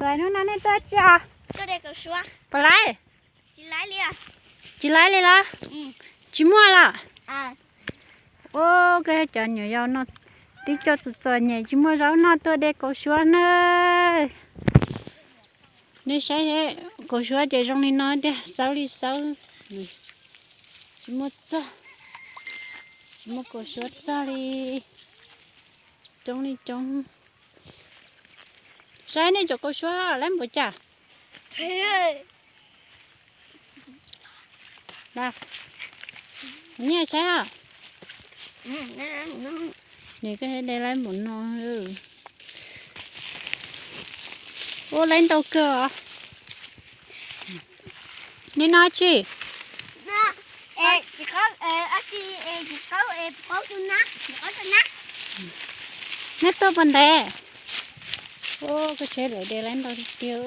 Tuaj hnub no nej tuaj tsi os? Puas laib? Tsis laib li los? Tsis muaj los? Ua koj cov nyuam yaus no twb coj txom txom nyem tsis muaj zaub noj tuaj de kaus suab na. Nej saib, kaus suab ces zoo li no tiag, xawb li xawb, tsis muaj txog, tsis muaj kaus suab txog li, coob li coob. Saib nej cov kaus suab laib npaum cas. Nyiaj saib os. Nws koj de laib npaum no. Ua laib ntau kawg os. Nej noj tsi? Nej tuaj puas ntev? Ua koj tsheb lawv de laib ntau tiag tiag.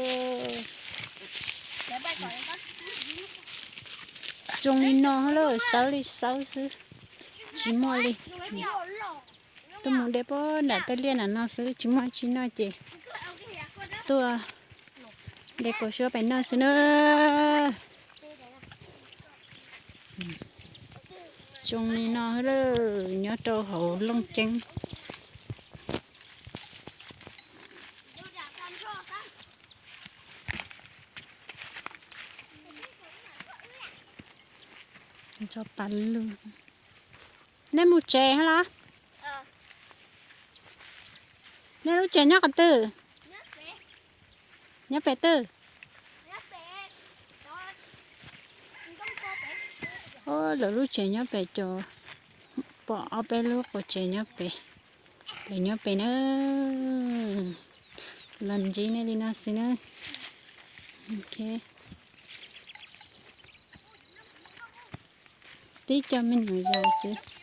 Zoo li no lawm, xawb li xawb xwb, tsis muaj li. Tuaj mus de puag nram tej liaj nram no xwb tsis muaj tsi noj ces tuaj de kaus suab pem noj xwb na. Zoo li no lawm, nyob rau hauv Looj Ceeb. Tso pas lug. Nej mus tsev los? Nej lub tsev nyob qhov twg? Nyob pem twg? Lawv lub tsev nyob pem cov, pom ob peb lub quas tsev nyob pem. Lawv nyob pem na. Los ntsib nej li no xwb na. Tib co me nyuam yaus xwb.